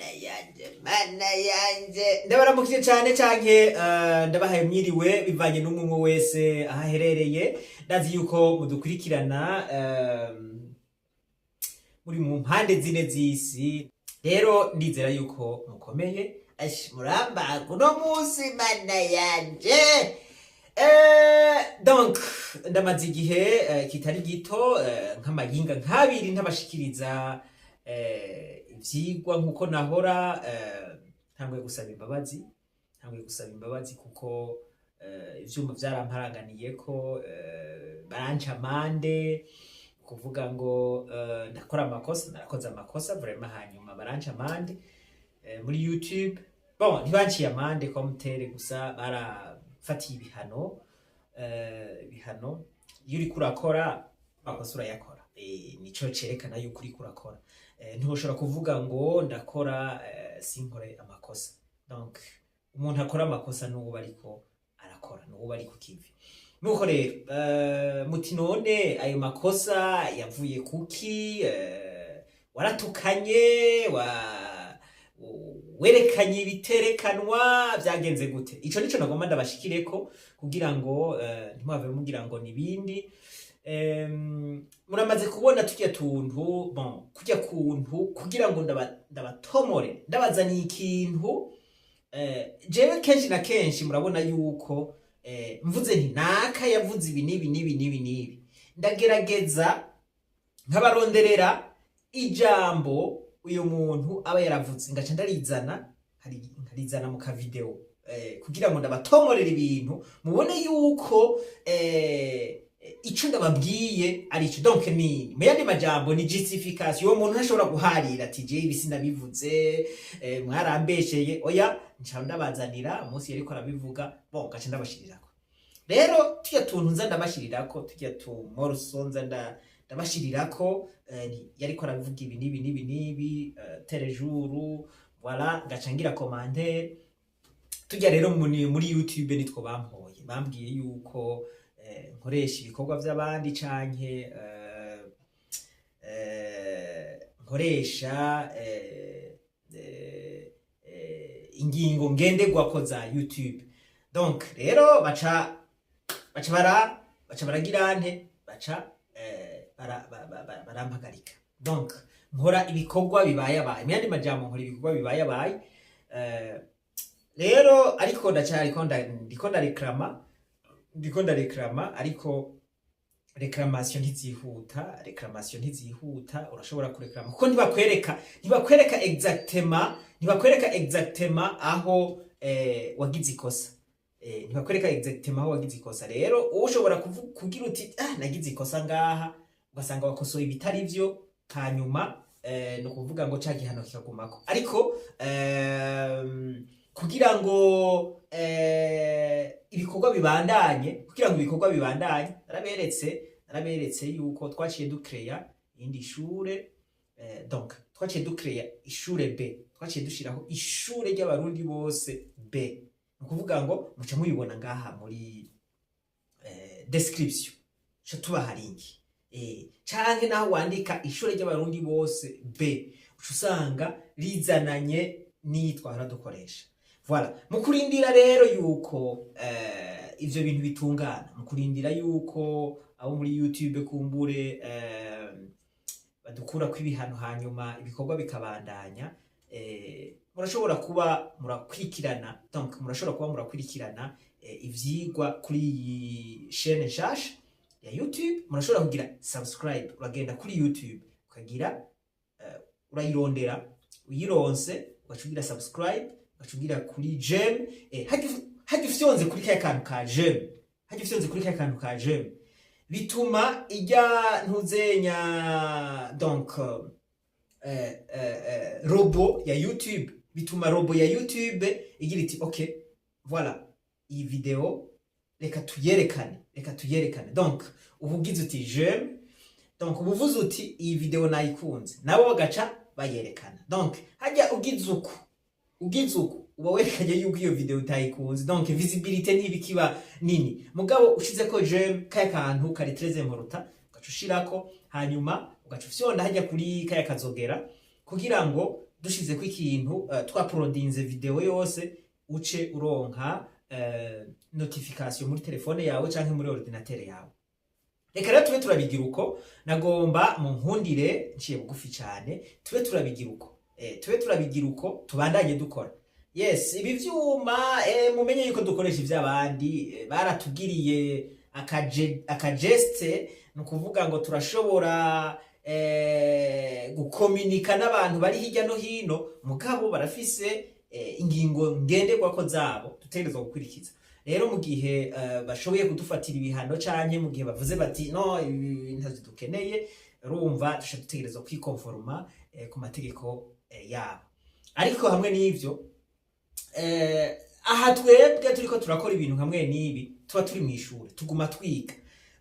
Mana yanje, Mana yanje, ndabaramukije cyane canke ndabahaye mwiriwe bivanye n'umwe wese aho aherereye. Ndazi yuko mudukurikirana muri mu mpande zine z'isi. Rero ndizera yuko mukomeye. Ash, murambaga uno munsi, Mana yanje. Donc ndamaze igihe kitari gito, nk'amayinga nk'abiri, ntabashikiriza ivyigwa nkuko nahora. Ntanguye gusaba imbabazi, ntanguye gusaba imbabazi kuko ivyuma vyaramparanganiyeko, baranca amande kuvuga ngo ndakora amakosa. Narakoze amakosa vraiment, hanyuma baranca amande muri YouTube. Bon, ntibanciye amande comme tel, gusa barafatiye ibihano. Ibihano, iyo uriko urakora amakosa urayakora. Nico cerekana yuko uriko urakora. Ntiwoshobora kuvuga ngo ndakora, sinkore amakosa. Donc umuntu akora amakosa n'uwo ariko arakora, n'uwo ari ku kivi. Nuko rero muti: "None ayo makosa yavuye kuki? Waratukanye, wa werekanye ibiterekanwa, vyagenze gute?" Ico nico nagomba ndabashikireko kugira ngo ntimuhave mugira ngo nibindi. Muramaze kubona turya tuntu, bon, kurya kuntu kugira ngo ndabatomore, ndabazaniye ikintu. Jewe kenshi na kenshi murabona yuko mvuze nti naka yavuze ibi n'ibi n'ibi n'ibi n'ibi, ndagerageza nkabaronderera ijambo uyu muntu aba yaravuze, ngaca ndarizana, nkarizana mu kavideo kugira ngo ndabatomorere ibintu, mubone yuko ico ndababwiye ari ico. Donc ni mu yandi majambo ni justification. Uwo muntu ntashobora guharira ati: "Je ibi sinabivuze, mwarambesheye." Oya, nca ndabazanira umunsi yariko arabivuga. Bon, ngaca ndabashirirako rero turya tuntu nza ndabashirirako, turya tu morceaux nza ndabashirirako, yariko arabivuga ibi n'ibi n'ibi n'ibi, tel jour, voilà, ngaca ngira commentaire. Tujya rero muri YouTube nitwo bampoye, bambwiye yuko nkoresha ibikorwa vy'abandi canke nkoresha ingingo ngenderwako za YouTube. Donc rero baca baragira nte? Baca barampagarika. Donc nkora ibikorwa bibayabaye, mu yandi majambo nkora ibikorwa bibayabaye. Rero ariko ndacyariko ndiko ndareklama, ndiko ndareklama, ariko réclamation ntizihuta, réclamation ntizihuta. Urashobora kureklama kuko ntibakwereka exactement, ntibakwereka exactement aho wagize ikosa. Ntibakwereka exactement aho wagize ikosa. Rero ushobora kugira uti: "Ah, nagize ikosa ngaha", ugasanga wakosoye ibitari vyo, hanyuma ni ukuvuga ngo ca gihano kikagumako. Ariko kugira ngo ibikorwa bibandanye, kugira ngo ibikorwa bibandanye, naraberetse yuko twaciye ducreya iyindi shure. Donc twaciye ducreya ishure B, twaciye dushiraho ishure ry'Abarundi bose B. Ni ukuvuga ngo muca mubibona ngaha muri description, co tubaha link, canke naho wandika ishure ry'Abarundi bose B, uca usanga rizananye n'iyi twahora dukoresha. Voilà. Mu kurindira rero yuko ivyo bintu bitungana, mu kurindira yuko abo muri YouTube kumbure badukura kw'ibihano, hanyuma ibikorwa bikabandanya, murashobora kuba murakurikirana, donc murashobora kuba murakurikirana ivyigwa kuri iyi chaîne nshasha ya YouTube. Murashobora kugira subscribe. Uragenda kuri YouTube ukagira, urayirondera, uyironse ugaca ugira subscribe, ugaca ugira kuri j'aime. Hajya ufyonze kuri kaya kantu ka j'aime, hajya ufyonze kuri kaya kantu ka j'aime, bituma ijya ntuzenya, donc robot ya YouTube, bituma robot ya YouTube igira iti: "Ok, voilà, iyi video reka tuyerekane, reka tuyerekane." Donc uba ugize uti "j'aime", donc uba uvuze uti: "Iyi video nayikunze", nabo bagaca bayerekana. Donc hajya ugize uku, ugize uku, uba werekanye yuko iyo video utayikunze, donc visibilité ntibikiba nini. Mugabo ushize ko j'aime, kaya kantu kari très important, ugaca ushirako, hanyuma ugaca ufyonda hajya kuri kaya kazogera kugira ngo Dushizeko ikintu, twauploadinze video yose, uce uronka notification muri telefone yawe canke muri ordinateur yawe. Reka rero tube turabigira uko. Nagomba mu nkundire, nciye bugufi cyane, tube turabigira uko, tube turabigira uko, tubandanye dukora. Yes, ibi vyuma, mumenye yuko dukoresha ivy'abandi. Baratugiriye akageste, ni ukuvuga ngo turashobora gukominika n'abantu bari hirya no hino, mugabo barafise ingingo ngenderwako zabo dutegerezwa gukurikiza. Rero mu gihe bashoboye kudufatira ibihano canke mu gihe bavuze bati: "No, ibi ntavyo dukeneye", urumva duca dutegerezwa kwikonforma ku mategeko yabo. Ariko hamwe n'ivyo, aha twebwe turiko turakora ibintu hamwe n'ibi, tuba turi mw'ishure, tuguma twiga.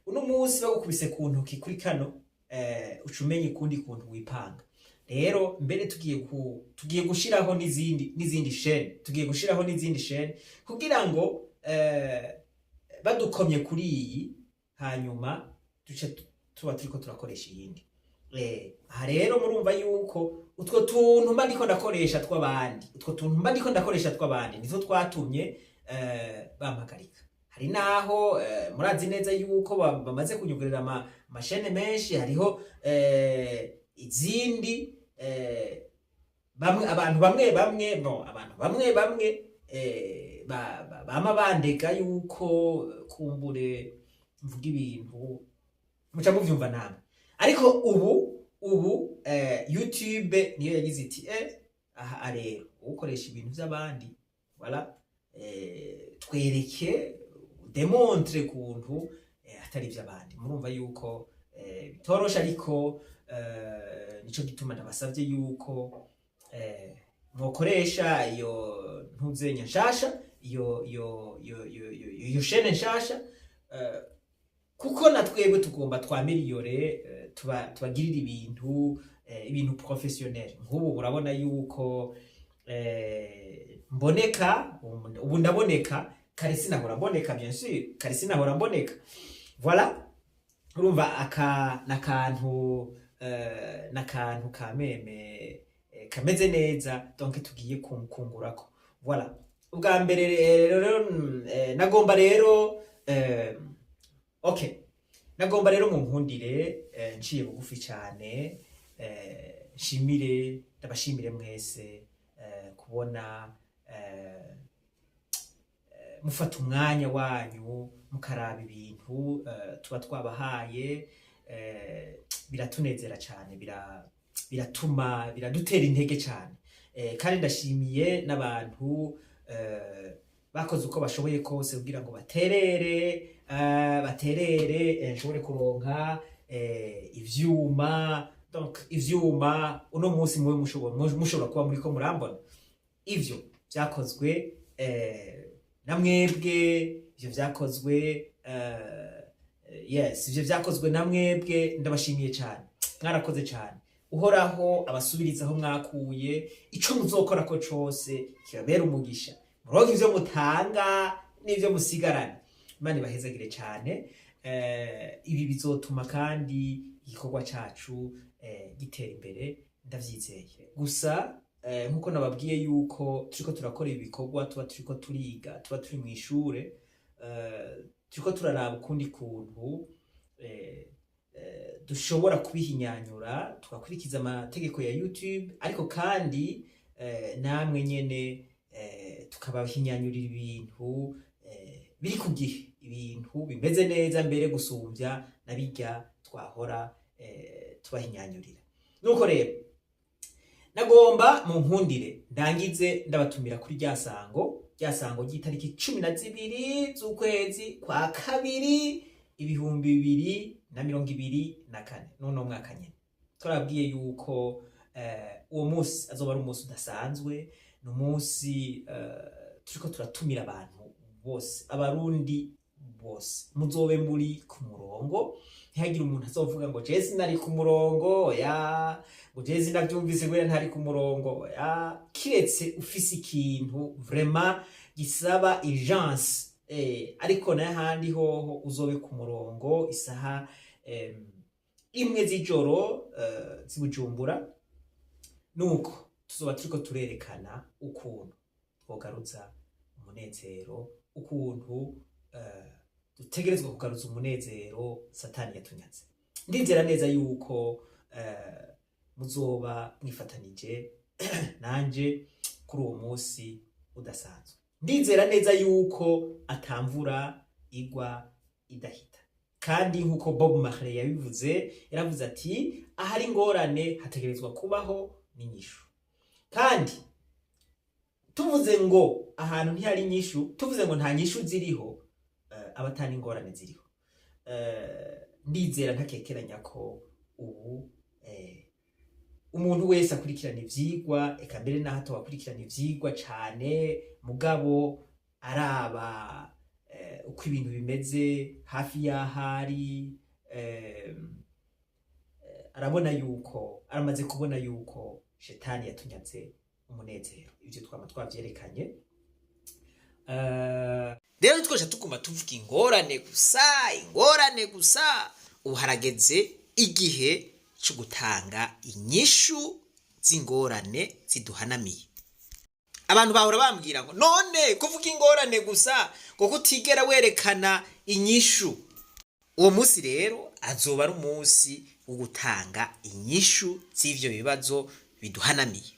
Uno munsi bagukubise ku ntoki kuri kano, uca umenya ukundi kuntu wipanga. Rero mbere tugiye gushiraho n'izindi chaîne, tugiye gushiraho n'izindi chaîne kugira ngo badukomye kuri iyi, hanyuma duce tuba turiko turakoresha iyindi. Aha rero murumva yuko utwo tuntu mba ndiko ndakoresha tw'abandi, utwo tuntu mba ndiko ndakoresha tw'abandi nitwo twatumye bampagarika. Hari naho murazi neza yuko bamaze kunyugurira ama chaînes menshi. Hariho izindi bamwe, abantu bamwe bamwe, no abantu bamwe bamwe bama bandega yuko kumbure mvuga ibintu muca muvyumva namwe. Ariko ubu YouTube niyo yagize iti: "Aha rero ukoresha ibintu vy'abandi, voilà, twereke, démontre kuntu atari ivy'abandi." Murumva yuko bitoroshe, ariko nico gituma ndabasavye yuko mwokoresha iyo ntuzenya nshasha, iyo chaîne nshasha, kuko na twebwe tugomba tw'améliorer, tubagirira ibintu professionnel. Nk'ubu murabona yuko mboneka, ubu ndaboneka. Kare sinahora mboneka, bien sûr, kare sinahora mboneka. Voilà, urumva aka nakantu kameme kameze neza, donc tugiye kungurako. Voilà, ubwa mbere rero nagomba rero, okay, nagomba rero mu nkundire, nciye bugufi cyane, nshimire, ndabashimire mwese kubona mufata umwanya wanyu mukaraba ibintu tuba twabahaye. Biratunezera cyane, biratuma biradutera intege cyane. Kandi ndashimiye n'abantu bakoze uko bashoboye kose kugira ngo baterere nshobore kuronka ivyuma. Donc ivyuma uno munsi muwe mushobora kuba muriko murambona, ivyo vyakozwe na mwebwe, ivyo vyakozwe, yes, ivyo vyakozwe na mwebwe. Ndabashimiye cyane, mwarakoze cyane. Uhoraho abasubiriza aho mwakuye. Ico muzokora ko cose kibabera umugisha, muronke ivyo mutanga n'ivyo musigarana. Imana ibahezagire cyane. Ibi bizotuma kandi igikorwa cacu gitera imbere, ndavyizeye. Gusa nkuko nababwiye yuko turiko turakora ibikorwa, tuba turiko turiga, tuba turi mu ishure, turiko turaraba ukundi kuntu dushobora kubihinyanyura, tugakurikiza amategeko ya YouTube, ariko kandi namwe nyene tukabahinyanyurira ibintu biri ku gihe, ibintu bimeze neza mbere gusumvya na birya twahora tubahinyanyurira. Nuko rero nagomba mu nkundire ndangize ndabatumira kuri rya sango ry'itariki 12 z'ukwezi kwa kabiri 2024, n'uno mwaka nyene. Turabwiye yuko uwo munsi azoba ari umunsi udasanzwe. Ni umunsi turiko turatumira abantu bose, Abarundi bose, muzobe muri ku murongo. Ntihagire umuntu azovuga ngo: "Je sinari ku murongo", ya ngo: "Je sinavyumvise kubera ntari ku murongo". Ya, kiretse ufise ikintu vraiment gisaba urgence, ariko n'ahandi hoho uzobe ku murongo isaha 1 z'ijoro z'i Bujumbura. Nuko Tuzoba turiko turerekana ukuntu twogaruza umunezero, ukuntu dutegerezwa kugaruza umunezero Satani yatunyaze. Ndizera neza yuko muzoba mwifatanije nanje kuri uwo munsi udasanzwe. Ndizera neza yuko atamvura igwa idahita, kandi nk'uko Bob Marley yabivuze, yaravuze ati: "Ahari ingorane hategerezwa kubaho n'inyishu." Kandi tuvuze ngo ahantu ntihari inyishu, tuvuze ngo nta nyishu ziriho, aba atari ingorane ziriho. Ndizera ntakekeranya ko ubu umuntu wese akurikirana ivyigwa, eka mbere n'aho atobakurikirana ivyigwa cane, mugabo araba uko ibintu bimeze hafi y'ahari, arabona yuko, aramaze kubona yuko Shetani yatunyaze umunezero. Ivyo twama twavyerekanye. Rero ntitwoca tuguma tuvuga ingorane gusa, ingorane gusa. Ubu harageze igihe co gutanga inyishu z'ingorane ziduhanamiye. Abantu bahora bambwira ngo: "None kuvuga ingorane gusa, ngo kutigera werekana inyishu?" Uwo munsi rero azoba ari umunsi wo gutanga inyishu z'ivyo bibazo biduhanamiye.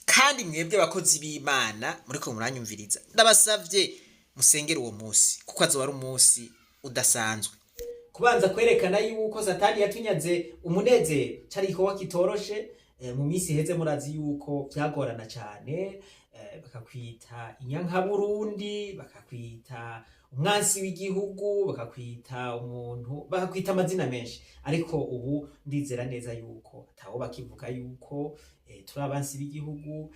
Kandi mwebwe abakozi b'Imana muriko muranyumviriza, ndabasavye musengere uwo munsi, kuko azoba ari umunsi udasanzwe. Kubanza kwerekana yuko Satani yatunyaze umunezero cari igikorwa kitoroshe. Mu minsi iheze murazi yuko vyagorana cane, bakakwita inyankaburundi, bakakwita umwansi w'igihugu, bakakwita umuntu, bakakwita amazina menshi. Ariko ubu ndizera neza yuko atawo bakivuga yuko turi abansi b'igihugu.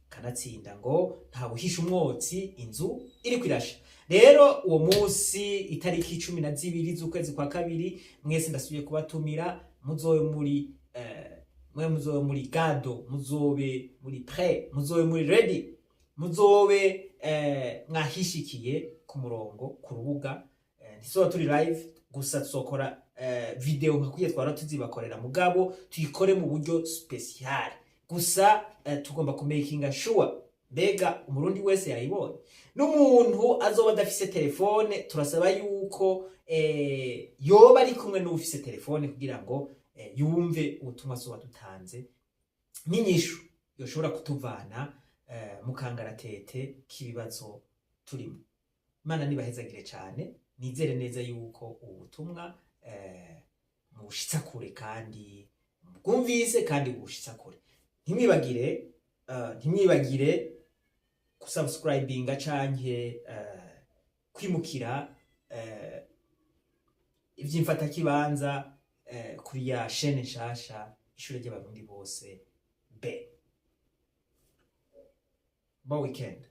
Kanatsinda ngo ntawuhisha umwotsi inzu iriko irasha. Rero uwo munsi, itariki 12 z'ukwezi kwa kabiri, mwese ndasubiye kubatumira. Muzobe muri mwe muzobe muri gado, muzobe muri prêt, muzobe muri ready, muzobe mwahishikiye ku murongo ku rubuga. Ntituzoba turi live gusa, tuzokora video nka kuye twara tuzibakorera, mugabo tuyikore mu buryo special gusa. Tugomba kumakinga sure mbega Umurundi wese yayibonye, n'umuntu azoba adafise telefone turasaba yuko yoba ari kumwe n'ufise telefone kugira ngo yumve ubutumwa azoba dutanze n'inyishu yoshobora kutuvana mu kangaratete k'ibibazo turimo. Imana nibahezagire cyane. Nizere neza yuko ubu butumwa mubushitsa kure kandi bwumvise kandi bushitsa kure. Ntimwibagire kusubscribinga canke kwimukira ivy'imfatakibanza kuri ya chaîne nshasha, Ishure ry'Abarundi Bose B. Bon weekend.